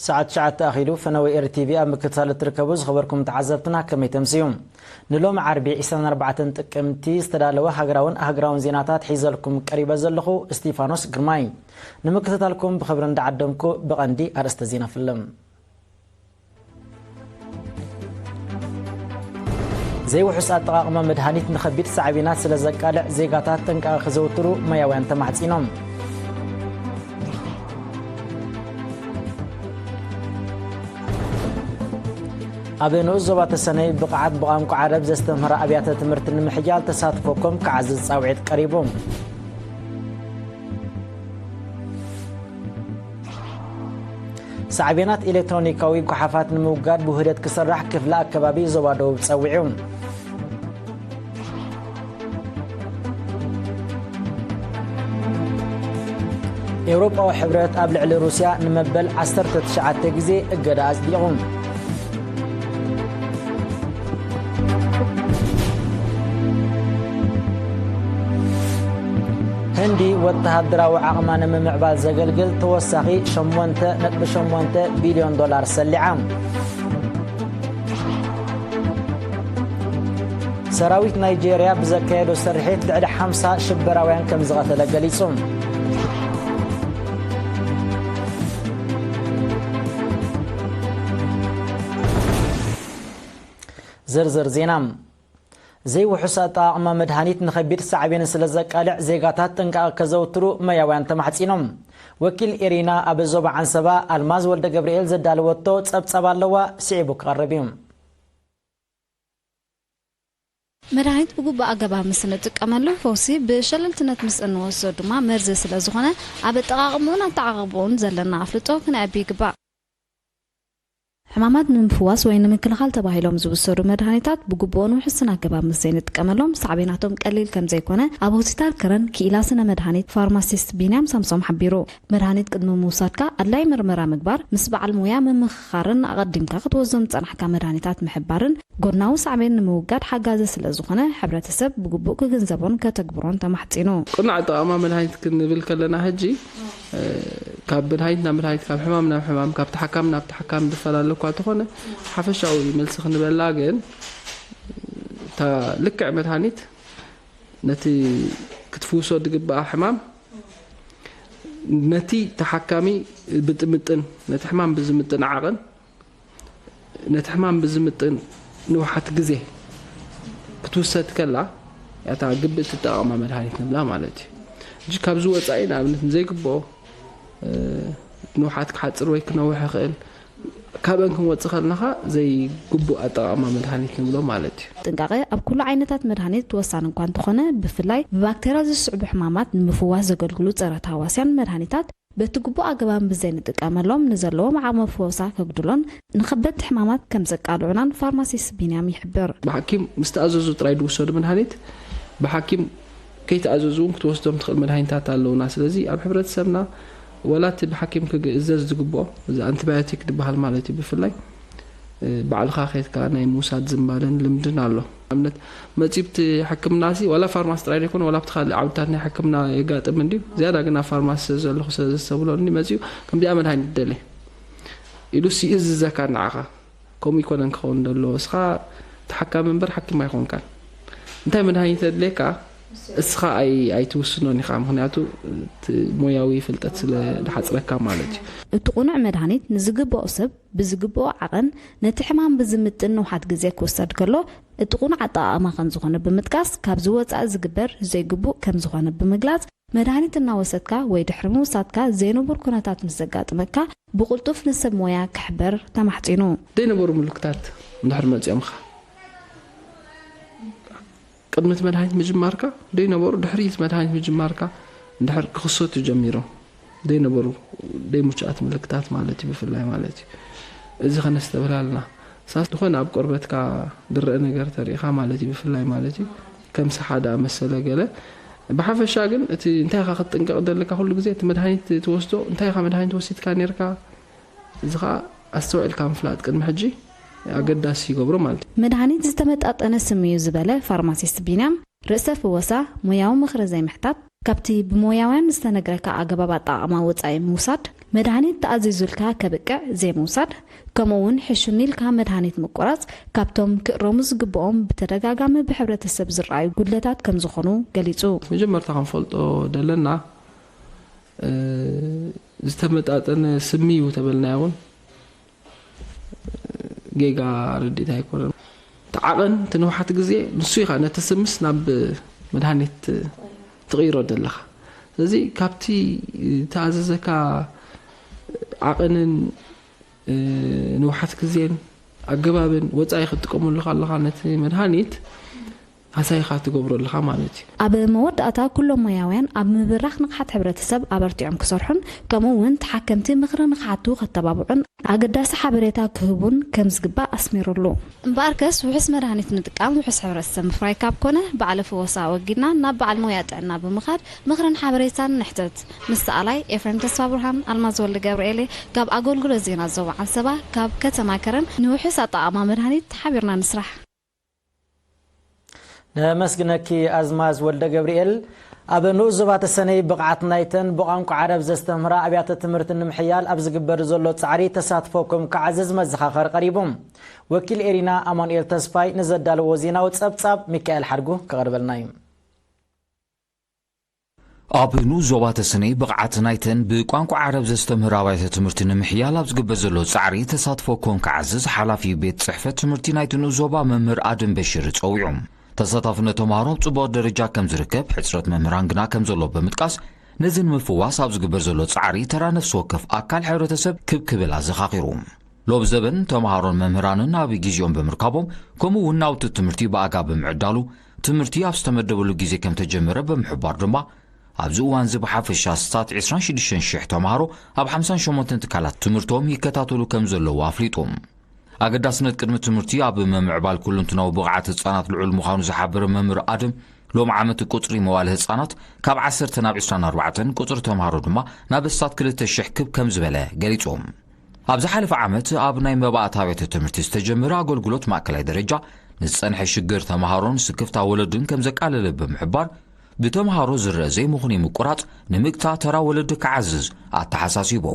ሰዓት ትሽዓተ ኣኺሉ። ፈነወ ኤር ቲቪ ኣብ ምክትታል እትርከቡ ዝኸበርኩም ተዓዘብትና ከመይ ተምስዩ? ንሎም ዓርቢ ዕስራን ኣርባዕተን ጥቅምቲ ዝተዳለወ ሃገራውን ኣህግራውን ዜናታት ሒዘልኩም ቀሪበ ዘለኹ እስቲፋኖስ ግርማይ። ንምክትታልኩም ብኽብሪ እንዳዓደምኩ ብቐንዲ ኣርእስተ ዜና ፍልም። ዘይውሑስ ኣጠቓቕማ መድሃኒት ንኸቢድ ሳዕቤናት ስለ ዘቃልዕ ዜጋታት ጥንቃቐ ክዘውትሩ ሞያውያን ተማሕጺኖም። ኣብ ንኡስ ዞባ ተሰነይ ብቕዓት ብቋንቋ ዓረብ ዘስተምህራ ኣብያተ ትምህርቲ ንምሕያል ተሳትፎ ኮም ክዓዝዝ ጻውዒት ቀሪቡ። ሳዕቤናት ኤሌክትሮኒካዊ ጓሓፋት ንምውጋድ ብውህደት ክስራሕ ክፍለ ኣከባቢ ዞባ ደቡብ ጸዊዑ። ኤውሮጳዊ ሕብረት ኣብ ልዕሊ ሩስያ ንመበል ዓሰርተ ትሽዓተ ግዜ እገዳ ኣጽዲቑ። ህንዲ ወተሃደራዊ ዓቕማ ንምምዕባል ዘገልግል ተወሳኺ ሸሞንተ ነጥቢ ሸሞንተ ቢልዮን ዶላር ሰሊዓ። ሰራዊት ናይጄርያ ብዘካየዶ ስርሒት ልዕሊ ሓምሳ ሽበራውያን ከም ዝቐተለ ገሊጹ። ዝርዝር ዜና። ዘይውሑስ ኣጠቓቕማ መድሃኒት ንኸቢድ ሳዕቤን ስለ ዘቃልዕ፣ ዜጋታት ጥንቃቐ ከዘውትሩ መያውያን ተማሕጺኖም። ወኪል ኤሪና ኣብ ዞባ ዓንሰባ ኣልማዝ ወልደ ገብርኤል ዘዳለወቶ ጸብጻብ ኣለዋ፣ ስዒቡ ክቐርብ እዩ። መድሃኒት ብግቡእ ኣገባብ ምስ እንጥቀመሉ ፈውሲ፣ ብሸለልትነት ምስ እንወስዶ ድማ መርዚ ስለ ዝኾነ፣ ኣብ ኣጠቓቕምኡን ኣተዓቓቕብኡን ዘለና ኣፍልጦ ክነዕቢ ይግባእ። ሕማማት ንምፍዋስ ወይ ንምክልኻል ተባሂሎም ዝውሰዱ መድሃኒታት ብግቡእን ውሕስን ኣገባብ ምስ ዘይንጥቀመሎም፣ ሳዕቤናቶም ቀሊል ከም ዘይኮነ ኣብ ሆስፒታል ከረን ክኢላ ስነ መድሃኒት ፋርማሲስት ቢንያም ሳምሶም ሓቢሩ። መድሃኒት ቅድሚ ምውሳድካ ኣድላዪ መርመራ ምግባር፣ ምስ በዓል ሞያ ምምኽኻርን ኣቐዲምካ ክትወስዶም ዝጸናሕካ መድሃኒታት ምሕባርን ጎድናዊ ሳዕቤን ንምውጋድ ሓጋዚ ስለ ዝኾነ፣ ሕብረተሰብ ብግቡእ ክግንዘቦን ከተግብሮን ተማሕጺኑ። ቅኑዕ ኣጠቓቕማ መድሃኒት ክንብል ከለና፣ ሕጂ፣ እ፣ ካብ መድሃኒት ናብ መድሃኒት፣ ካብ ሕማም ናብ ሕማም፣ ካብ ተሓካሚ ናብ ተሓካሚ ዝፈላለ እኳ እንተኾነ፣ ሓፈሻዊ መልሲ ክንበላ ግን፣ እታ ልክዕ መድሃኒት ነቲ ክትፍውሶ ዝግብኣ ሕማም፣ ነቲ ተሓካሚ ብጥምጥን፣ ነቲ ሕማም ብዝምጥን ዓቐን፣ ነቲ ሕማም ብዝምጥን ንውሓት ግዜ ክትውሰድ ከላ፣ እታ ግብእቲ እተጠቓቕማ መድሃኒት ንብላ ማለት እዩ። ሕጂ ካብዚ ወጻኢ፣ ንኣብነት፣ ንዘይግብኦ፣ እ፣ ንውሓት ክሓጽር ወይ ክነውሕ ይኽእል። ካብአን ክንወጽእ ከለና ኸኣ ዘይግቡእ ኣጠቓቕማ መድሃኒት ንብሎ ማለት እዩ። ጥንቃቐ ኣብ ኩሉ ዓይነታት መድሃኒት ወሳኒ እኳ እንተኾነ፣ ብፍላይ ብባክተርያ ዝስዕቡ ሕማማት ንምፍዋስ ዘገልግሉ ጸረ ተሃዋስያን መድሃኒታት በቲ ግቡእ ኣገባብ ብዘይንጥቀመሎም፣ ንዘለዎም ዓቕሚ ፈወሳ ከጉድሎን ንኸበድቲ ሕማማት ከም ዘቃልዑናን ፋርማሲስት ቢንያም ይሕብር። ብሓኪም ምስ ተኣዘዙ ጥራይ ዝውሰዱ መድሃኒት፣ ብሓኪም ከይተኣዘዙ እውን ክትወስዶም ትኽእል መድሃኒታት ኣለውና። ስለዚ ኣብ ሕብረተሰብና፣ ዋላ እቲ ብሓኪም ክእዘዝ ዝግብኦ፣ እዚ ኣንቲባዮቲክ ዝበሃል ማለት እዩ፣ ብፍላይ፣ እ፣ ባዕልኻ ኸይድካ ናይ ምውሳድ ዝንባለን ልምድን ኣሎ። ንኣብነት፣ መጺኡ ብቲ ሕክምና ሲ፣ ዋላ ፋርማሲ ጥራይ ዘይኮነ፣ ዋላ ኣብቲ ካልእ ዓውድታት ናይ ሕክምና የጋጥም እንድዩ። ዝያዳ ግን ኣብ ፋርማሲ ስለ ዘለኹ ስለ ዘስተብህለኒ፣ መጺኡ ከምዚኣ መድሃኒት ደለ ኢሉ ሲ፣ ይእዝዘካ ንዓኻ። ከምኡ ይኮነን ክኸውን ዘለዎ። እስኻ ተሓካሚ እምበር ሓኪም ኣይኮንካን። እንታይ መድሃኒት የድልየካ፣ እስኻ ኣይ-፣ ኣይትውስኖን ኢኻ። ምኽንያቱ፣ እቲ ሞያዊ ፍልጠት ስለ ዝሓጽረካ ማለት እዩ። እቲ ቅኑዕ መድሃኒት ንዝግብኦ ሰብ ብዝግብኦ ዓቐን፣ ነቲ ሕማም ብዝምጥን ንውሓት ግዜ ክውሰድ ከሎ፣ እቲ ቅኑዕ ኣጠቓቕማ ከም ዝኾነ ብምጥቃስ፣ ካብዚ ወጻኢ ዝግበር ዘይግቡእ ከም ዝኾነ ብምግላጽ፣ መድሃኒት እናወሰድካ ወይ ድሕሪ ምውሳድካ ዘይንቡር ኩነታት ምስ ዘጋጥመካ፣ ብቕልጡፍ ንሰብ ሞያ ክሕበር ተማሕጺኑ። ዘይነበሩ ምልክታት እንድሕር መጺኦምኻ፣ ቅድሚ እቲ መድሃኒት ምጅማርካ ዘይነበሩ፣ ድሕሪ እቲ መድሃኒት ምጅማርካ እንድሕር ክኽሰቱ ጀሚሮም፣ ዘይነበሩ ዘይምቹኣት ምልክታት ማለት እዩ፣ ብፍላይ ማለት እዩ። እዚ ከነስተብህል ኣለና። ሳስ ዝኾነ ኣብ ቆርበትካ ዝረአ ነገር ተሪእኻ ማለት እዩ፣ ብፍላይ ማለት እዩ፣ ከም ሰሓ ዝኣመሰለ ገለ። ብሓፈሻ ግን እቲ እንታይ ኢኻ ክትጥንቀቕ ዘለካ፣ ኩሉ ግዜ እቲ መድሃኒት ትወስዶ፣ እንታይ ኢኻ መድሃኒት ወሲድካ ነይርካ፣ እዚ ኸኣ ኣስተውዒልካ ምፍላጥ ቅድሚ ሕጂ ኣገዳሲ ይገብሮ ማለት እዩ። መድሃኒት ዝተመጣጠነ ስም እዩ ዝበለ ፋርማሲስት ቢንያም፣ ርእሰ ፍወሳ፣ ሞያዊ ምኽሪ ዘይምሕታት፣ ካብቲ ብሞያውያን ዝተነግረካ ኣገባብ ኣጠቓቕማ ወጻኢ ምውሳድ፣ መድሃኒት ተኣዚዙልካ ከብቅዕ ዘይምውሳድ፣ ከምኡ እውን ሕሹም ኢልካ መድሃኒት ምቁራጽ፣ ካብቶም ክእረሙ ዝግብኦም ብተደጋጋሚ ብሕብረተሰብ ዝረኣዩ ጉድለታት ከም ዝኾኑ ገሊጹ። መጀመርታ ክንፈልጦ ደለና፣ እ፣ ዝተመጣጠነ ስሚ እዩ ተበልናዮ እውን ጌጋ ርድኢት ኣይኮነን። እቲ ዓቐን፣ እቲ ንውሓት ግዜ ንሱ ኢኻ ነቲ ስምስ ናብ መድሃኒት ትቕይሮ ዘለኻ። ስለዚ ካብቲ ዝተኣዘዘካ ዓቐንን፣ እ፣ ንውሓት ግዜን ኣገባብን ወጻኢ ክትጥቀመሉ ከለኻ ነቲ መድሃኒት ሃሳይኻ ትገብሮ ኣለኻ ማለት እዩ። ኣብ መወዳእታ ኩሎም ሞያውያን ኣብ ምብራኽ ንቕሓት ሕብረተሰብ ኣበርቲዖም ክሰርሑን ከምኡ እውን ተሓከምቲ ምኽሪ ንኽሓቱ ከተባብዑን ኣገዳሲ ሓበሬታ ክህቡን ከም ዝግባእ ኣስሚሩሉ። እምበኣርከስ ውሑስ መድሃኒት ምጥቃም ውሑስ ሕብረተሰብ ምፍራይ ካብ ኮነ፣ ባዕሊ ፍወሳ ኣወጊድና ናብ በዓል ሞያ ጥዕና ብምኻድ ምኽርን ሓበሬታን ንሕተት። ምስ ሰኣላይ ኤፍሬም ተስፋ ብርሃን፣ ኣልማዝ ወልደ ገብርኤል ካብ ኣገልግሎት ዜና ዞባ ዓንሰባ ካብ ከተማ ከረን ንውሑስ ኣጠቓቕማ መድሃኒት ሓቢርና ንስራሕ። ነመስግነኪ ኣዝማዝ ወልደ ገብርኤል። ኣብ ንኡስ ዞባ ተሰነይ ብቕዓት ናይተን ብቋንቋ ዓረብ ዘስተምህራ ኣብያተ ትምህርቲ ንምሕያል ኣብ ዝግበር ዘሎ ጻዕሪ ተሳትፎኩም ክዓዝዝ መዘኻኸሪ ቀሪቡ። ወኪል ኤሪና ኣማኑኤል ተስፋይ ንዘዳለዎ ዜናዊ ጸብጻብ ሚካኤል ሓድጉ ክቐርበልና እዩ። ኣብ ንኡስ ዞባ ተሰነይ ብቕዓት ናይተን ብቋንቋ ዓረብ ዘስተምህራ ኣብያተ ትምህርቲ ንምሕያል ኣብ ዝግበር ዘሎ ጻዕሪ ተሳትፎ ኮም ክዓዝዝ ሓላፊ ቤት ጽሕፈት ትምህርቲ ናይቲ ንኡስ ዞባ መምህር ኣድም በሽር ጸዊዑ። ተሳታፍነት ተምሃሮ ኣብ ጽቡቕ ደረጃ ከም ዝርከብ፣ ሕጽረት መምህራን ግና ከም ዘሎ ብምጥቃስ፣ ነዚ ንምፍዋስ ኣብ ዝግበር ዘሎ ጻዕሪ ተራ ነፍሲ ወከፍ ኣካል ሕብረተሰብ ክብ ክብል ኣዘኻኺሩ። ሎብ ዘበን ተምሃሮን መምህራንን ኣብ ግዜኦም ብምርካቦም፣ ከምኡ እውን ናውቲ ትምህርቲ ብኣጋ ብምዕዳሉ፣ ትምህርቲ ኣብ ዝተመደበሉ ግዜ ከም ተጀመረ ብምሕባር ድማ፣ ኣብዚ እዋን እዚ ብሓፈሻ ስታት ዕስራን ሽዱሽተን ሽሕ ተምሃሮ ኣብ ሓምሳን ሸሞንተን ትካላት ትምህርቶም ይከታተሉ ከም ዘለዉ ኣፍሊጡ። ኣገዳስነት ቅድሚ ትምህርቲ ኣብ ምምዕባል ኩለንትናዊ ብቕዓት ህጻናት ልዑል ምዃኑ ዝሓበረ መምህር ኣድም፣ ሎም ዓመት ቁጽሪ መዋለ ህጻናት ካብ ዓሰርተ ናብ ዕስራን ኣርባዕተን፣ ቁጽሪ ተምሃሮ ድማ ናብ ስታት ክልተ ሽሕ ክብ ከም ዝበለ ገሊጹ። ኣብ ዝሓለፈ ዓመት ኣብ ናይ መባእታ ቤት ትምህርቲ ዝተጀመረ ኣገልግሎት ማእከላይ ደረጃ ንዝጸንሐ ሽግር ተምሃሮን ስክፍታ ወለድን ከም ዘቃለለ ብምሕባር፣ ብተምሃሮ ዝረአ ዘይምኹኒ ምቁራጽ ንምግታ ተራ ወለዲ ክዓዝዝ ኣተሓሳሲቡ።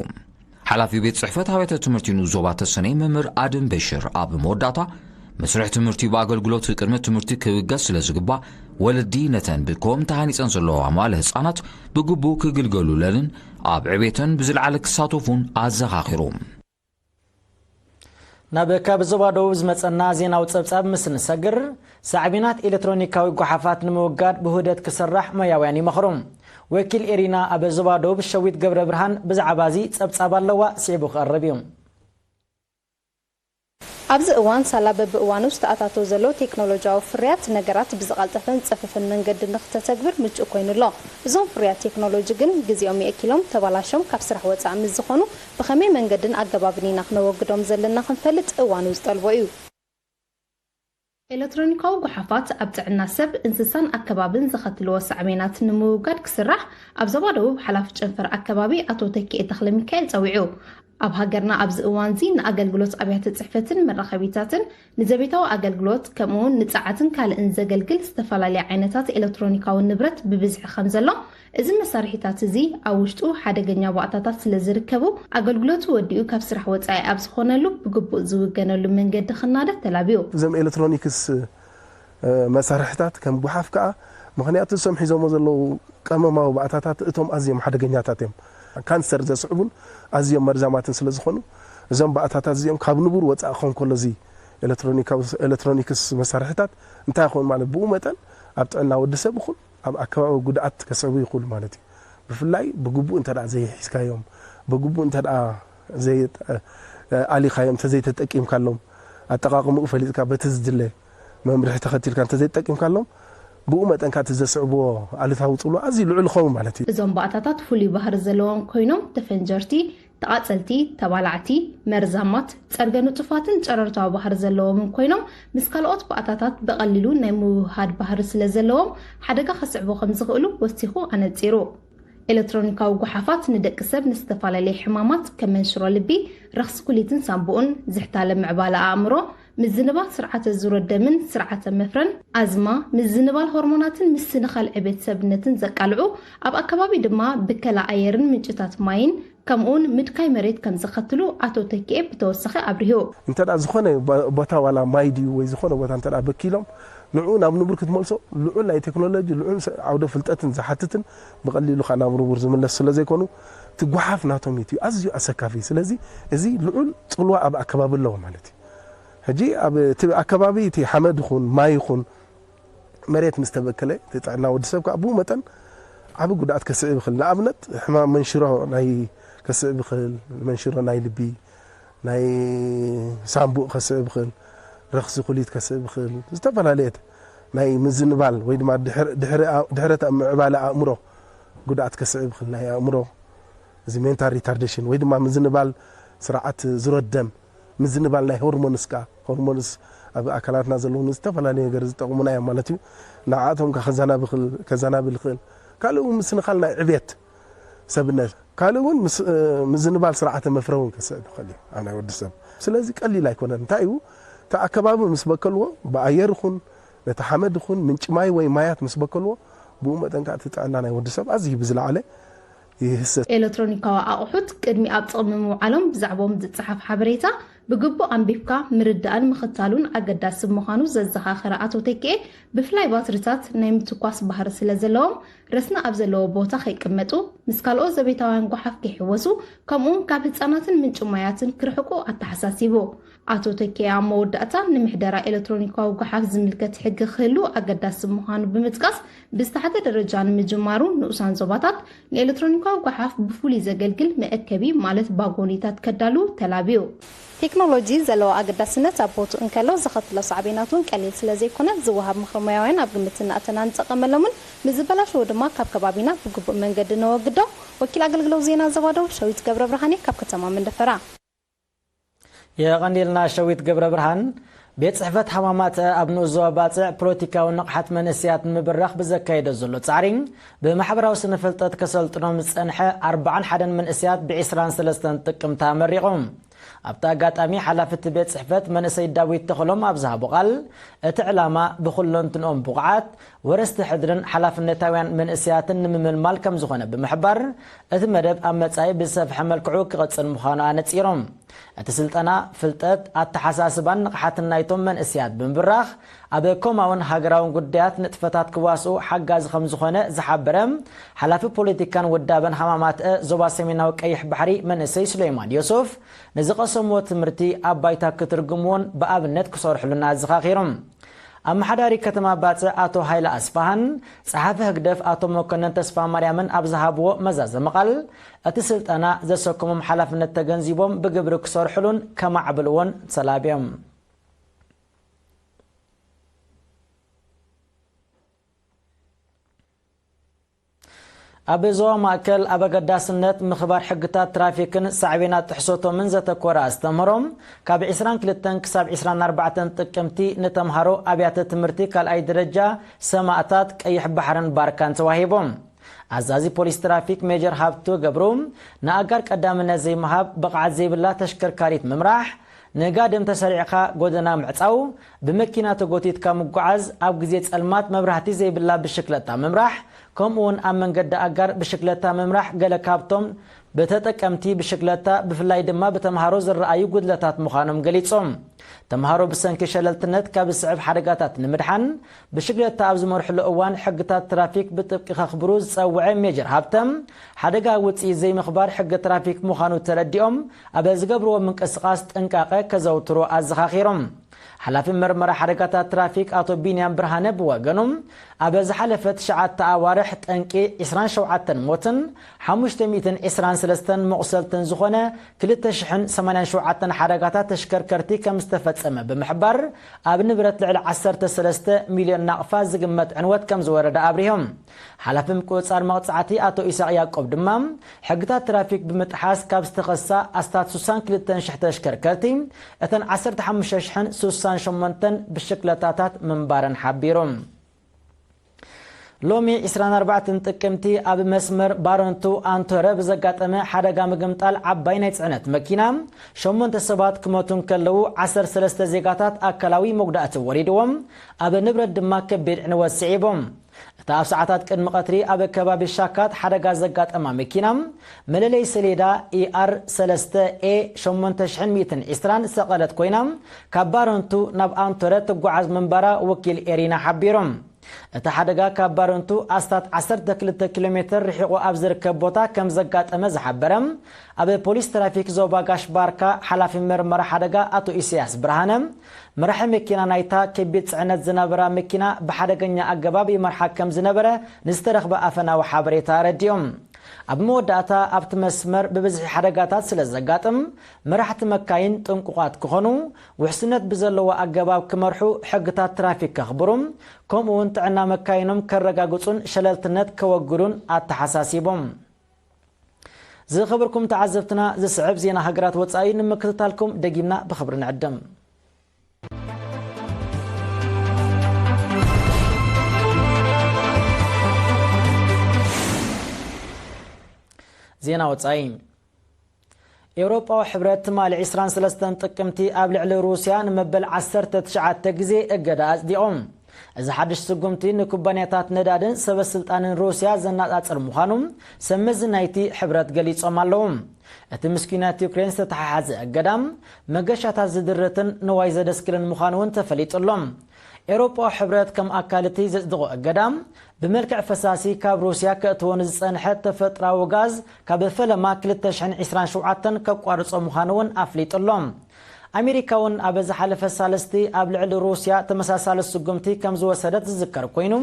ሓላፊ ቤት ጽሕፈት ኣብያተ ትምህርቲ ንኡስ ዞባ ተሰነይ መምህር ኣድም በሽር ኣብ መወዳእታ፣ መስርሕ ትምህርቲ ብኣገልግሎት ቅድመ ትምህርቲ ክብገስ ስለ ዝግባእ፣ ወለዲ ነተን ብኮም ተሃኒጸን ዘለዋ መዋለ ህጻናት ብግቡእ ክግልገሉለንን ኣብ ዕቤተን ብዝለዓለ ክሳተፉን ኣዘኻኺሩ። ናብ ካብ ዞባ ደቡብ ዝመጸና ዜናዊ ጸብጻብ ምስ ንሰግር፣ ሳዕቤናት ኤሌክትሮኒካዊ ጓሓፋት ንምውጋድ ብውህደት ክስራሕ ሞያውያን ይመኽሩ። ወኪል ኤሪና ኣብ ዞባ ደቡብ ሸዊት ገብረ ብርሃን ብዛዕባ እዚ ጸብጻብ ኣለዋ፣ ስዒቡ ክቐርብ እዩ። ኣብዚ እዋን ሳላ በብእዋኑ ዝተኣታቶ ዘሎ ቴክኖሎጂያዊ ፍርያት ነገራት ብዝቐልጠፈን ዝጸፈፈን መንገዲ ንክተተግብር ምቹእ ኮይኑ ኣሎ። እዞም ፍርያት ቴክኖሎጂ ግን ግዜኦም የእኪሎም ተባላሾም ካብ ስራሕ ወጻኢ ምስ ዝኾኑ ብኸመይ መንገድን ኣገባብን ኢና ክነወግዶም ዘለና ክንፈልጥ እዋኑ ዝጠልቦ እዩ። ኤሌክትሮኒካዊ ጓሓፋት ኣብ ጥዕና ሰብ፣ እንስሳን ኣከባብን ዘኸትልዎ ሳዕቤናት ንምውጋድ ክስራሕ ኣብ ዞባ ደቡብ ሓላፊ ጨንፈር ኣከባቢ ኣቶ ተኪኤ ተኽለሚካኤል ጸዊዑ። ኣብ ሃገርና ኣብዚ እዋንዚ ንኣገልግሎት ኣብያተ ጽሕፈትን መራኸቢታትን ንዘቤታዊ ኣገልግሎት ከምኡውን ንጸዓትን ካልእን ዘገልግል ዝተፈላለየ ዓይነታት ኤሌክትሮኒካዊ ንብረት ብብዝሒ ከም ዘሎ፣ እዚ መሳርሒታት እዚ ኣብ ውሽጡ ሓደገኛ ባእታታት ስለ ዝርከቡ ኣገልግሎቱ ወዲኡ ካብ ስራሕ ወጻኢ ኣብ ዝኾነሉ ብግቡእ ዝውገነሉ መንገዲ ክናደ ተላብዩ። እዞም ኤሌክትሮኒክስ መሳርሕታት ከም ጓሓፍ ከኣ፣ ምኽንያቱ እሶም ሒዞሞ ዘለዉ ቀመማዊ ባእታታት እቶም ኣዝዮም ሓደገኛታት እዮም። ካንሰር ዘስዕቡን ኣዝዮም መርዛማትን ስለ ዝኾኑ፣ እዞም ባእታታት እዚኦም ካብ ንቡር ወጻኢ ክኸውን ከሎ፣ እዚ ኤሌክትሮኒካዊ፣ ኤሌክትሮኒክስ መሳርሕታት እንታይ ይኸውን ማለት፣ ብኡ መጠን ኣብ ጥዕና ወዲ ሰብ ይኹን ኣብ ኣከባቢ ጉድኣት ከስዕቡ ይኽእሉ ማለት እዩ። ብፍላይ ብግቡእ እንተ ደኣ ዘይሒዝካዮም፣ ብግቡእ እንተ ደኣ ዘይ-፣ ኣሊኻዮም፣ እንተ ዘይተጠቂምካሎም፣ ኣጠቓቕምኡ ፈሊጥካ በቲ ዝድለ መምርሒ ተኸቲልካ እንተ ዘይተጠቂምካሎም፣ ብኡ መጠን ከኣ እቲ ዘስዕብዎ ኣሉታዊ ጽልዋ ኣዝዩ ልዑል ይኸውን ማለት እዩ። እዞም ባእታታት ፍሉይ ባህሪ ዘለዎም ኮይኖም፣ ተፈንጀርቲ፣ ተቓጸልቲ፣ ተባላዕቲ፣ መርዛማት፣ ጸርገ ንጡፋትን ጨረርታዊ ባህሪ ዘለዎምን ኮይኖም፣ ምስ ካልኦት ባእታታት ብቐሊሉ ናይ ምውህሃድ ባህሪ ስለ ዘለዎም፣ ሓደጋ ከስዕቡ ከም ዝኽእሉ ወሲኹ ኣነጺሩ። ኤሌክትሮኒካዊ ጓሓፋት ንደቂ ሰብ ንዝተፈላለየ ሕማማት ከም መንሽሮ ልቢ፣ ረኽሲ ኩሊትን ሳንቡኡን፣ ዝሕታለ ምዕባለ ኣእምሮ፣ ምዝንባል ስርዓተ ዙረ ደምን ስርዓተ መፍረን፣ ኣዝማ፣ ምዝንባል ሆርሞናትን ምስንኻል ዕቤት ሰብነትን ዘቃልዑ፣ ኣብ ኣከባቢ ድማ ብከላ ኣየርን ምንጭታት ማይን፣ ከምኡውን ምድካይ መሬት ከም ዘኸትሉ ኣቶ ተኪኤ ብተወሳኺ ኣብሪሁ። እንተ ደኣ ዝኾነ ቦ-፣ ቦታ ዋላ ማይ ድዩ ወይ ዝኾነ ቦታ እንተ ደኣ በኪሎም፣ ንዕኡ ናብ ንቡር ክትመልሶ ልዑል ናይ ቴክኖሎጂ፣ ልዑል ሰ-፣ ዓውደ ፍልጠትን ዝሓትትን ብቐሊሉ ካብ ናብ ንቡር ዝምለስ ስለ ዘይኮኑ፣ እቲ ጓሓፍ ናቶም እዩ፣ እቲ ኣዝዩ ኣሰካፊ። ስለዚ እዚ ልዑል ጽልዋ ኣብ ኣከባቢ ኣለዎ ማለት እዩ። ሕጂ ኣብ እቲ ኣከባቢ እቲ ሓመድ ይኹን ማይ ይኹን መሬት ምስ ተበከለ፣ እቲ ጥዕና ወዲ ሰብ ከኣ ብኡ መጠን ዓቢ ጉድኣት ከስዕብ ይኽእል። ንኣብነት፣ ሕማም መንሽሮ ናይ ከስዕብ ይኽእል፣ መንሽሮ ናይ ልቢ፣ ናይ ሳምቡእ ከስዕብ ይኽእል፣ ረኽሲ ኩሊት ከስዕብ ይኽእል፣ ዝተፈላለየት ናይ ምዝንባል ወይ ድማ ድሕር-፣ ድሕሪ ኣ-፣ ድሕረት ኣብ ምዕባለ ኣእምሮ ጉድኣት ከስዕብ ይኽእል፣ ናይ ኣእምሮ፣ እዚ ሜንታል ሪታርዴሽን ወይ ድማ ምዝንባል ስርዓት ዝረደም፣ ምዝንባል ናይ ሆርሞንስ ከኣ፣ ሆርሞንስ ኣብ ኣካላትና ዘለዉ ንዝተፈላለዩ ነገር ዝጠቕሙና እዮም ማለት እዩ። ንዓኣቶም ከ ከዘናብ ይኽእል፣ ከዘናብል ይኽእል። ካልእ እውን ምስንኻል ናይ ዕብየት ሰብነት፣ ካልእ እውን ምስ-፣ እ፣ ምዝንባል ስርዓተ መፍረ እውን ከስዕብ ይኽእል እዩ ኣብ ናይ ወዲ ሰብ። ስለዚ ቀሊል ኣይኮነን። እንታይ እዩ? እቲ ኣከባቢ ምስ በከልዎ፣ ብኣየር ይኹን፣ ነቲ ሓመድ ይኹን፣ ምንጪ ማይ ወይ ማያት ምስ በከልዎ፣ ብኡ መጠን ከኣ እቲ ጥዕና ናይ ወዲ ሰብ ኣዝዩ ብዝለዓለ ይህሰት። ኤሌክትሮኒካዊ ኣቑሑት ቅድሚ ኣብ ጥቕሚ ምውዓሎም ብዛዕባኦም ዝጸሓፍ ሓበሬታ ብግቡእ ኣንቢብካ ምርዳእን ምኽታሉን ኣገዳሲ ምዃኑ ዘዘኻኸረ ኣቶ ተኪኤ፣ ብፍላይ ባትሪታት ናይ ምትኳስ ባህሪ ስለ ዘለዎም፣ ረስኒ ኣብ ዘለዎ ቦታ ከይቅመጡ፣ ምስ ካልኦት ዘቤታውያን ጓሓፍ ከይሕወሱ፣ ከምኡውን ካብ ህጻናትን ምንጪ ማያትን ክርሕቁ ኣተሓሳሲቡ። ኣቶ ተኪኤ ኣብ መወዳእታ፣ ንምሕደራ ኤሌክትሮኒካዊ ጓሓፍ ዝምልከት ሕጊ ክህሉ ኣገዳሲ ምዃኑ ብምጥቃስ፣ ብዝተሓተ ደረጃ ንምጅማሩ፣ ንኡሳን ዞባታት ንኤሌክትሮኒካዊ ጓሓፍ ብፍሉይ ዘገልግል መአከቢ፣ ማለት ባጎኒታት፣ ከዳልዉ ተላብዩ። ቴክኖሎጂ ዘለዎ ኣገዳስነት ኣብ ቦትኡ እንከሎ፣ ዘኸትሎ ሳዕቤናት እውን ቀሊል ስለ ዘይኮነ፣ ዝወሃብ ምኽሪ ሞያውያን ኣብ ግምት እናእተና ንጠቐመሎምን፣ ምስ ዝበላሸዉ ድማ ካብ ከባቢና ብግቡእ መንገዲ ነወግዶ። ወኪል ኣገልግሎት ዜና ዞባ ደቡብ ሸዊት ገብረ ብርሃን እየ ካብ ከተማ መንደፈራ። የቐንየልና ሸዊት ገብረ ብርሃን። ቤት ጽሕፈት ሃማማት ኣብ ንኡስ ዞባ ባጽዕ ፖለቲካዊ ንቕሓት መንእሰያት ንምብራኽ ብዘካየዶ ዘሎ ጻዕሪ፣ ብማሕበራዊ ስነ ፍልጠት ከሰልጥኖም ዝጸንሐ ኣርብዓን ሓደን መንእሰያት ብዒስራን ሰለስተን ጥቅምቲ ኣመሪቑ። ኣብቲ ኣጋጣሚ ሓላፊ እቲ ቤት ጽሕፈት መንእሰይ ዳዊት ተኽሎም ኣብ ዝሃቦ ቃል፣ እቲ ዕላማ ብኹለንትንኦም ብቑዓት፣ ወረስቲ ሕድርን ሓላፍነታውያን መንእሰያትን ንምምልማል ከም ዝኾነ ብምሕባር፣ እቲ መደብ ኣብ መጻኢ ብዝሰፍሐ መልክዑ ክቕጽል ምዃኑ ኣነጺሮም። እቲ ስልጠና፣ ፍልጠት፣ ኣተሓሳስባን ንቕሓትን ናይቶም መንእሰያት ብምብራኽ፣ ኣብ ኮማውን ሃገራውን ጉዳያት ንጥፈታት ክዋስኡ ሓጋዚ ከም ዝኾነ ዝሓበረ ሓላፊ ፖለቲካን ውዳበን ሃማማትአ ዞባ ሰሜናዊ ቀይሕ ባሕሪ መንእሰይ ሱሌይማን ዮሱፍ፣ ንዝቐሰምዎ ትምህርቲ ኣብ ባይታ ክትርጉምዎን ብኣብነት ክሰርሕሉን ኣዘኻኺሮም። ኣመሓዳሪ ከተማ ባጽዕ ኣቶ ሃይለ ኣስፋሃን ጸሓፊ ህግደፍ ኣቶ መኮነን ተስፋማርያምን ኣብ ዝሃብዎ መዛዘሚ ቃል፣ እቲ ስልጠና ዘሰከሞም ሓላፍነት ተገንዚቦም ብግብሪ ክሰርሕሉን ከማዕብልዎን ተላብዮም። ኣብ ዞባ ማእከል ኣብ ኣገዳስነት ምኽባር ሕግታት ትራፊክን ሳዕቤናት ጥሕሰቶምን ዘተኮረ ኣስተምህሮ ካብ ዒስራን ክልተን ክሳብ ዒስራን ኣርባዕተን ጥቅምቲ ንተምሃሮ ኣብያተ ትምህርቲ ካልኣይ ደረጃ ሰማእታት ቀይሕ ባሕርን ባርካን ተዋሂቡ። ኣዛዚ ፖሊስ ትራፊክ ሜጀር ሃብቱ ገብሩ ንኣጋር ቀዳምነት ዘይምሃብ፣ ብቕዓት ዘይብላ ተሽከርካሪት ምምራሕ፣ ንጋድም ተሰሪዕኻ ጎደና ምዕጻው፣ ብመኪና ተጎቲትካ ምጓዓዝ፣ ኣብ ግዜ ጸልማት መብራህቲ ዘይብላ ብሽክለታ ምምራሕ፣ ከምኡውን ኣብ መንገዲ ኣጋር ብሽክለታ ምምራሕ ገለ ካብቶም ብተጠቀምቲ ብሽክለታ ብፍላይ ድማ ብተምሃሮ ዝረኣዩ ጉድለታት ምዃኖም ገሊጾም። ተምሃሮ ብሰንኪ ሸለልትነት ካብ ዝስዕብ ሓደጋታት ንምድሓን ብሽክለታ ኣብ ዝመርሕሉ እዋን ሕግታት ትራፊክ ብጥብቂ ከኽብሩ ዝጸውዐ ሜጀር ሃብተ፣ ሓደጋ ውጽኢት ዘይምኽባር ሕጊ ትራፊክ ምዃኑ ተረዲኦም ኣብ ዝገብርዎ ምንቅስቓስ ጥንቃቐ ከዘውትሩ ኣዘኻኺሮም። ሓላፊ መርመራ ሓደጋታት ትራፊክ ኣቶ ቢንያም ብርሃነ ብወገኑ፣ ኣብ ዝሓለፈ ትሽዓተ ኣዋርሕ ጠንቂ ዒስራን ሸውዓተን ሞትን ሓሙሽተ ሚእትን ዒስራን ሰለስተን መቑሰልትን ዝኾነ ክልተ ሽሕን ሰማንያን ሸውዓተን ሓደጋታት ተሽከርከርቲ ከም ዝተፈጸመ ብምሕባር፣ ኣብ ንብረት ልዕሊ ዓሰርተ ሰለስተ ሚልዮን ናቕፋ ዝግመት ዕንወት ከም ዝወረደ ኣብሪሆም። ሓላፊ ምቁጽጻር መቕጻዕቲ ኣቶ ኢሳቕ ያዕቆብ ድማ፣ ሕግታት ትራፊክ ብምጥሓስ ካብ ዝተኸሳ ኣስታት ስሳን ክልተን ሽሕ ተሽከርከርቲ፣ እተን ዓሰርተ ሓሙሽተ ሽሕን ስሳን ሸሞንተን ብሽክለታታት ምንባረን ሓቢሩ። ሎሚ ዕስራን ኣርባዕተን ጥቅምቲ ኣብ መስመር ባረንቱ ኣንቶረ ብዘጋጠመ ሓደጋ ምግምጣል ዓባይ ናይ ጽዕነት መኪና ሸሞንተ ሰባት ክሞቱ እንከለዉ፣ ዓሰርተ ሰለስተ ዜጋታት ኣካላዊ መጉዳእቲ ወሪድዎም፣ ኣብ ንብረት ድማ ከቢድ ዕንወት ስዒቦም። እታ ኣብ ሰዓታት ቅድሚ ቀትሪ ኣብ ከባቢ ሻካት ሓደጋ ዘጋጠማ መኪና፣ መለለይ ሰሌዳ ኢኣር ሰለስተ ኤ ሸሞንተ ሽሕን ሚእትን ዕስራን ሰቐለት ኮይና፣ ካብ ባረንቱ ናብ ኣንቶረ ትጓዓዝ ምንባራ ወኪል ኤሪና ሓቢሮም። እቲ ሓደጋ ካብ ባረንቱ ኣስታት ዓሰርተ ክልተ ኪሎ ሜትር ርሒቑ ኣብ ዝርከብ ቦታ ከም ዘጋጠመ ዝሓበረ ኣብ ፖሊስ ትራፊክ ዞባ ጋሽ ባርካ ሓላፊ መርመራ ሓደጋ ኣቶ ኢሳያስ ብርሃነ፣ መራሒ መኪና ናይታ ከቢድ ጽዕነት ዝነበራ መኪና ብሓደገኛ ኣገባብ ይመርሓ ከም ዝነበረ ንዝተረኽበ ኣፈናዊ ሓበሬታ ኣረዲኦም። ኣብ መወዳእታ ኣብቲ መስመር ብብዝሒ ሓደጋታት ስለ ዘጋጥም፣ መራሕቲ መካይን ጥንቁቓት ክኾኑ፣ ውሕስነት ብዘለዎ ኣገባብ ክመርሑ፣ ሕግታት ትራፊክ ከኽብሩ፣ ከምኡ እውን ጥዕና መካይኖም ከረጋግጹን ሸለልትነት ከወግዱን ኣተሓሳሲቦም። ዝኸበርኩም ተዓዘብትና፣ ዝስዕብ ዜና ሃገራት ወጻኢ ንምክትታልኩም ደጊምና ብኽብሪ ንዕድም። ዜና ወጻኢ። ኤውሮጳዊ ሕብረት ትማሊ ዕስራን ሰለስተን ጥቅምቲ ኣብ ልዕሊ ሩስያ ንመበል ዓሰርተ ትሽዓተ ግዜ እገዳ ኣጽዲቖም። እዚ ሓድሽ ስጉምቲ ንኩባንያታት ነዳድን ሰበ ስልጣንን ሩስያ ዘነጻጽር ምዃኑ ሰብ መዚ ናይቲ ሕብረት ገሊጾም ኣለዉ። እቲ ምስ ኲናት ዩክሬን ዝተተሓሓዘ እገዳ፣ መገሻታት ዝድርትን ንዋይ ዘደስክልን ምዃኑ እውን ተፈሊጡ ኣሎ። ኤውሮጳዊ ሕብረት ከም ኣካል እቲ ዘጽድቖ እገዳ፣ ብመልክዕ ፈሳሲ ካብ ሩስያ ከእትዎ ንዝጸንሐ ተፈጥራዊ ጋዝ ካብ ፈለማ ክልተ ሽሕን ዕስራን ሸውዓተን ከቋርጾ ምዃኑ እውን ኣፍሊጡ ኣሎ። ኣሜሪካ እውን ኣብ ዝሓለፈ ሳልስቲ ኣብ ልዕሊ ሩስያ ተመሳሳሊ ስጉምቲ ከም ዝወሰደት ዝዝከር ኮይኑ፣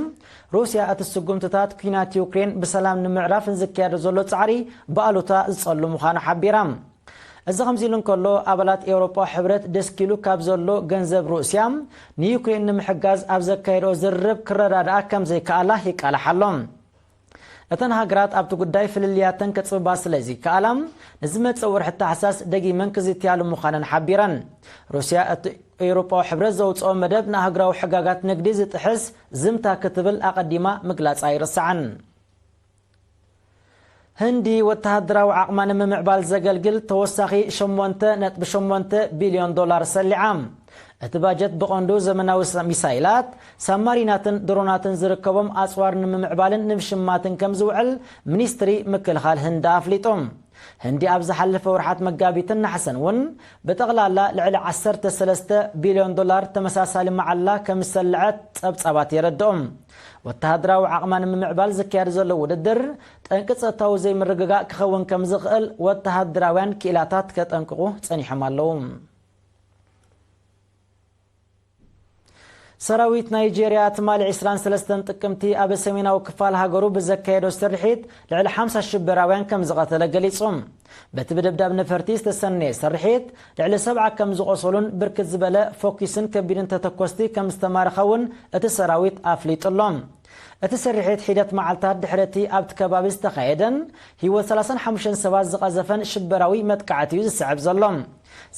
ሩስያ እቲ ስጉምትታት ኲናት ዩክሬን ብሰላም ንምዕራፍ ንዝካየድ ዘሎ ጻዕሪ ብኣሉታ ዝጸሉ ምዃኑ ሓቢራ። እዚ ከምዚ ኢሉ እንከሎ፣ ኣባላት ኤውሮጳ ሕብረት ደስኪሉ ካብ ዘሎ ገንዘብ ሩስያ ንዩክሬን ንምሕጋዝ ኣብ ዘካየዶ ዝርርብ ክረዳድኣ ከም ዘይከኣላ ይቃላሕ ኣሎ። እተን ሃገራት ኣብቲ ጉዳይ ፍልልያተን ከጽብባ ስለ ዘይከኣላ፣ ንዝመጽእ ወርሒ ታሕሳስ ደጊመን ክዝትያሉ ምዃነን ሓቢረን። ሩስያ እቲ ኤውሮጳዊ ሕብረት ዘውጽኦ መደብ ንኣህጉራዊ ሕጋጋት ንግዲ ዝጥሕስ ዝምታ ክትብል ኣቐዲማ ምግላጻ ኣይርሳዕን። ህንዲ ወተሃደራዊ ዓቕማ ንምምዕባል ዘገልግል ተወሳኺ ሸሞንተ ነጥቢ ሸሞንተ ቢልዮን ዶላር ሰሊዓ። እቲ ባጀት ብቐንዱ ዘመናዊ ሳ-፣ ሚሳይላት፣ ሳብማሪናትን ድሮናትን ዝርከቦም ኣጽዋር ንምምዕባልን ንምሽማትን ከም ዝውዕል ሚኒስትሪ ምክልኻል ህንዲ ኣፍሊጡ። ህንዲ ኣብ ዝሓለፈ ወርሓት መጋቢትን ነሓሰን እውን ብጠቕላላ ልዕሊ ዓሰርተ ሰለስተ ቢልዮን ዶላር ተመሳሳሊ መዓላ ከም ዝሰልዐት ጸብጻባት የረድኦም። ወተሃደራዊ ዓቕማ ንምምዕባል ዝካየድ ዘሎ ውድድር፣ ጠንቂ ጸጥታዊ ዘይምርግጋእ ክኸውን ከም ዝኽእል ወተሃደራውያን ክኢላታት ከጠንቅቑ ጸኒሖም ኣለዉ። ሰራዊት ናይጄርያ ትማሊ ዕስራን ሰለስተን ጥቅምቲ ኣብ ሰሜናዊ ክፋል ሃገሩ ብዘካየዶ ስርሒት ልዕሊ ሓምሳ ሽበራውያን ከም ዝቐተለ ገሊጹ። በቲ ብደብዳብ ነፈርቲ ዝተሰነየ ስርሒት ልዕሊ ሰብዓ ከም ዝቖሰሉን ብርክት ዝበለ ፎኪስን ከቢድን ተተኮስቲ ከም ዝተማረኸ እውን እቲ ሰራዊት ኣፍሊጡ ኣሎ። እቲ ስርሒት ሒደት መዓልታት ድሕሪ እቲ ኣብቲ ከባቢ ዝተኻየደን ህይወት ሰላሳን ሓሙሽተን ሰባት ዝቐዘፈን ሽበራዊ መጥቃዕቲ እዩ ዝስዕብ ዘሎ።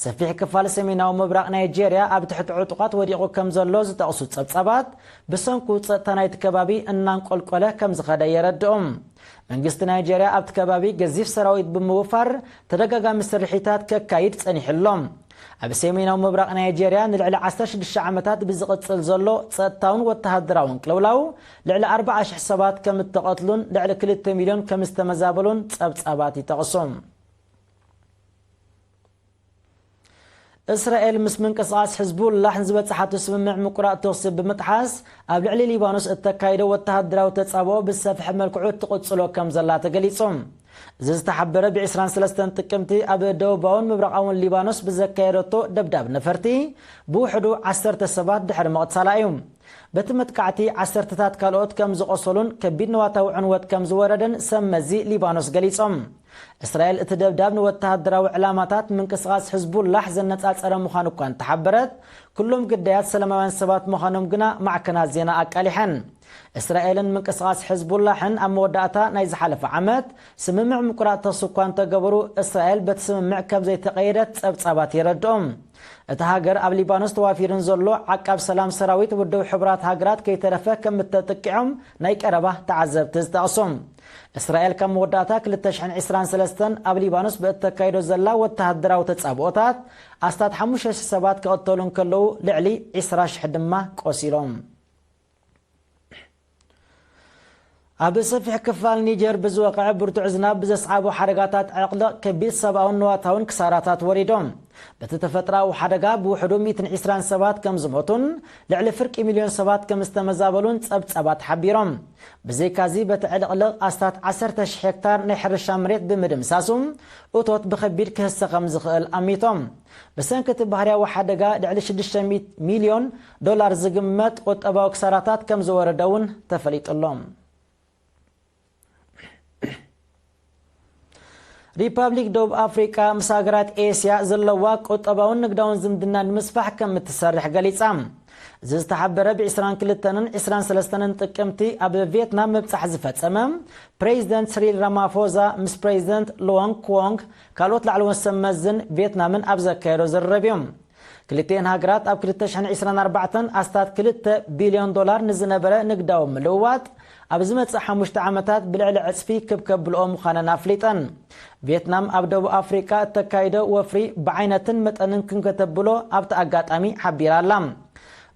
ሰፊሕ ክፋል ሰሜናዊ ምብራቕ ናይጄርያ ኣብ ትሕቲ ዕጡቓት ወዲቑ ከም ዘሎ ዝጠቕሱ ጸብጻባት፣ ብሰንኩ ጸጥታ ናይቲ ከባቢ እናንቆልቆለ ከም ዝኸደ የረድኡ። መንግስቲ ናይጄርያ ኣብቲ ከባቢ ገዚፍ ሰራዊት ብምውፋር ተደጋጋሚ ስርሒታት ከካይድ ጸኒሑ ኣሎ። ኣብ ሰሜናዊ ምብራቕ ናይጄርያ ንልዕሊ ዓሰርተ ሽዱሽተ ዓመታት ብዝቕጽል ዘሎ ጸጥታውን ወተሃደራውን ቅልውላው፣ ልዕሊ ኣርባዓ ሽሕ ሰባት ከም እተቐትሉን ልዕሊ ክልተ ሚልዮን ከም ዝተመዛበሉን ጸብጻባት ይጠቕሱ። እስራኤል ምስ ምንቅስቓስ ሕዝቡላህ ንዝበጽሓቶ ስምምዕ ምቁራጽ ተኹሲ ብምጥሓስ፣ ኣብ ልዕሊ ሊባኖስ እተካይዶ ወተሃደራዊ ተጻብኦ ብዝሰፍሐ መልክዑ ትቕጽሎ ከም ዘላ ተገሊጹ። እዚ ዝተሓበረ ብዕስራን ሰለስተን ጥቅምቲ ኣብ ደቡባውን ምብራቓውን ሊባኖስ ብዘካየደቶ ደብዳብ ነፈርቲ፣ ብውሕዱ ዓሰርተ ሰባት ድሕሪ ምቕታላ እዩ። በቲ መጥቃዕቲ ዓሰርተታት ካልኦት ከም ዝቖሰሉን ከቢድ ንዋታዊ ዕንወት ከም ዝወረደን ሰብ መዚ ሊባኖስ ገሊጾም። እስራኤል እቲ ደብዳብ ንወተሃደራዊ ዕላማታት ምንቅስቓስ ሕዝቡላህ ዘነጻጸረ ምዃኑ እኳ እንተሓበረት፣ ኩሎም ግዳያት ሰላማውያን ሰባት ምዃኖም ግና ማዕከናት ዜና ኣቃሊሐን። እስራኤልን ምንቅስቓስ ሕዝቡላሕን ኣብ መወዳእታ ናይ ዝሓለፈ ዓመት ስምምዕ ምቁራጽ ተኹሲ እኳ እንተገበሩ፣ እስራኤል በቲ ስምምዕ ከም ዘይተቐየደት ጸብጻባት የረድኦም። እቲ ሃገር ኣብ ሊባኖስ ተዋፊሩን ዘሎ ዓቃብ ሰላም ሰራዊት ውድብ ሕቡራት ሃገራት ከይተረፈ ከም እተጥቅዖም ናይ ቀረባ ተዓዘብቲ ዝጠቕሱ። እስራኤል ካብ መወዳእታ ክልተ ሽሕን ዕስራን ሰለስተን ኣብ ሊባኖስ ብእተካይዶ ዘላ ወተሃደራዊ ተጻብኦታት ኣስታት ሓሙሽተ ሽሕ ሰባት ክቕተሉ እንከለዉ ልዕሊ ዕስራ ሽሕ ድማ ቆሲሎም። ኣብ ሰፊሕ ክፋል ኒጀር ብዝወቕዐ ብርቱዕ ዝናብ ብዘስዓቦ ሓደጋታት ዕቕልቕ ከቢድ ሰብኣውን ንዋታውን ክሳራታት ወሪዶም። በቲ ተፈጥሮኣዊ ሓደጋ ብውሕዱ ሚእትን ዕስራን ሰባት ከም ዝሞቱን ልዕሊ ፍርቂ ሚልዮን ሰባት ከም ዝተመዛበሉን ጸብጻባት ሓቢሮም። ብዘይካዚ በቲ ዕልቕልቕ ኣስታት ዓሰርተ ሽሕ ሄክታር ናይ ሕርሻ መሬት ብምድምሳሱ እቶት ብኸቢድ ክህሰ ከም ዝኽእል ኣሚቶም። ብሰንኪ እቲ ባህርያዊ ሓደጋ ልዕሊ ሽዱሽተ ሚእቲ ሚልዮን ዶላር ዝግመት ቁጠባዊ ክሳራታት ከም ዝወረደ እውን ተፈሊጡ ኣሎ። ሪፓብሊክ ደቡብ ኣፍሪቃ ምስ ሃገራት ኤስያ ዘለዋ ቁጠባውን ንግዳውን ዝምድና ንምስፋሕ ከም እትሰርሕ ገሊጻ። እዚ ዝተሓበረ ብ ዕስራን ክልተን ዕስራን ሰለስተን ጥቅምቲ ኣብ ቪየትናም ምብጻሕ ዝፈጸመ ፕሬዚደንት ስሪል ራማፎዛ ምስ ፕሬዚደንት ሉዋንግ ክዎንግ ካልኦት ላዕለዎት ሰብ መዝን ቪየትናምን ኣብ ዘካየዶ ዝርርብ እዩ። ክልቲኤን ሃገራት ኣብ ክልተ ሽሕን ዕስራን ኣርባዕተን ኣስታት ክልተ ቢልዮን ዶላር ንዝነበረ ንግዳዊ ምልውዋጥ ኣብ ዝመጽእ ሓሙሽተ ዓመታት ብልዕሊ ዕጽፊ ክብ ከብልኦ ምዃነን ኣፍሊጠን። ቪየትናም ኣብ ደቡብ ኣፍሪቃ እተካይዶ ወፍሪ ብዓይነትን መጠንን ክንከተብሎ ኣብቲ ኣጋጣሚ ሓቢራ ኣላ።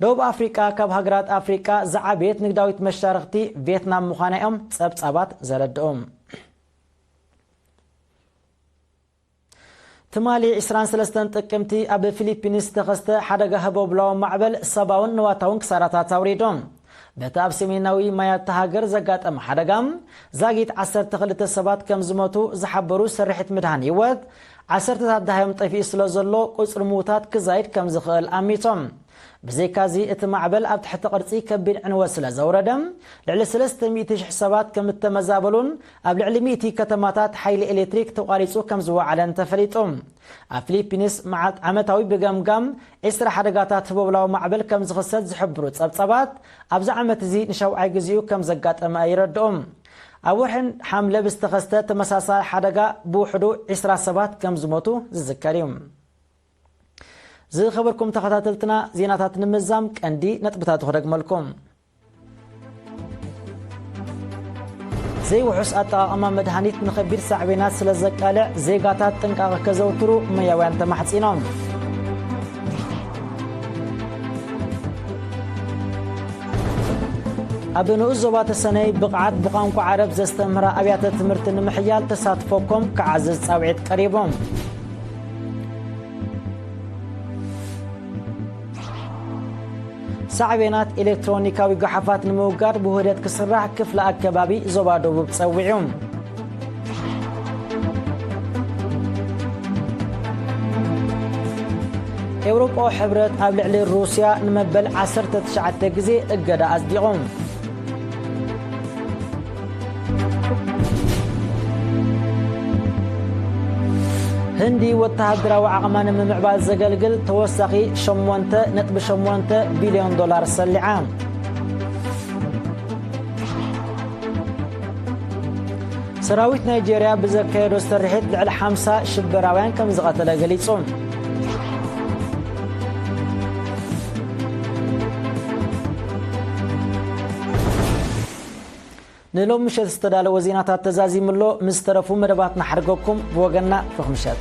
ደቡብ ኣፍሪቃ ካብ ሃገራት ኣፍሪቃ ዝዓበየት ንግዳዊት መሻርኽቲ ቪየትናም ምዃና እዮም ጸብጻባት ዘረድኡ። ትማሊ ዕስራን ሰለስተን ጥቅምቲ ኣብ ፊሊፒንስ ዝተኸስተ ሓደጋ ህቦብላዊ ማዕበል ሰብኣውን ንዋታውን ክሳራታት ኣውሪዱ። በቲ ኣብ ሰሜናዊ ማያታ ሃገር ዘጋጠመ ሓደጋ ዛጊት ዓሰርተ ክልተ ሰባት ከም ዝሞቱ ዝሓበሩ ስርሒት ምድሃን ህይወት፣ ዓሰርተታት ደሃዮም ጠፊኡ ስለ ዘሎ ቁጽሪ ምዉታት ክዛይድ ከም ዝኽእል ኣሚቶም። ብዘይካዚ እቲ ማዕበል ኣብ ትሕቲ ቅርጺ ከቢድ ዕንወት ስለ ዘውረደ ልዕሊ ሰለስተ ሚእቲ ሽሕ ሰባት ከም እተመዛበሉን ኣብ ልዕሊ ሚእቲ ከተማታት ሓይሊ ኤሌክትሪክ ተቋሪጹ ከም ዝወዓለን ተፈሊጡ። ኣብ ፊሊፒንስ መዓልት ዓመታዊ ብገምጋም ዕስራ ሓደጋታት ህቦብላዊ ማዕበል ከም ዝኽሰት ዝሕብሩ ጸብጻባት ኣብዚ ዓመት እዚ ንሻውዓይ ግዜኡ ከም ዘጋጠመ የረድኡ። ኣብ ወርሒ ሓምለ ብዝተኸስተ ተመሳሳሊ ሓደጋ ብውሕዱ ዕስራ ሰባት ከም ዝሞቱ ዝዝከር እዩ። ዝኸበርኩም ተኸታተልትና፣ ዜናታት ንምዛም ቀንዲ ነጥብታቱ ክደግመልኩም። ዘይውሑስ ኣጠቓቕማ መድሃኒት ንኸቢድ ሳዕቤናት ስለ ዘቃልዕ ዜጋታት ጥንቃቐ ከዘውትሩ መያውያን ተማሕጺኖም። ኣብ ንኡስ ዞባ ተሰነይ ብቕዓት ብቋንቋ ዓረብ ዘስተምህራ ኣብያተ ትምህርቲ ንምሕያል ተሳትፎ ኮም ክዓዝዝ ጻውዒት ቀሪቡ። ሳዕቤናት ኤሌክትሮኒካዊ ጓሓፋት ንምውጋድ ብውህደት ክስራሕ ክፍለ ኣከባቢ ዞባ ደቡብ ጸዊዑ። ኤውሮጳዊ ሕብረት ኣብ ልዕሊ ሩስያ ንመበል ዓሰርተ ትሽዓተ ግዜ እገዳ ኣጽዲቑ። ህንዲ ወተሃደራዊ ዓቕማ ንምምዕባል ዘገልግል ተወሳኺ ሸሞንተ ነጥቢ ሸሞንተ ቢልዮን ዶላር ሰሊዓ። ሰራዊት ናይጄርያ ብዘካየዶ ስርሒት ልዕሊ ሓምሳ ሽበራውያን ከም ዝቐተለ ገሊጹ። ንሎም ምሸት ዝተዳለወ ዜናታት ተዛዚሙ ኣሎ። ምስ ዝተረፉ መደባትና ሓድገኩም። ብወገንና ርኹም ምሸት።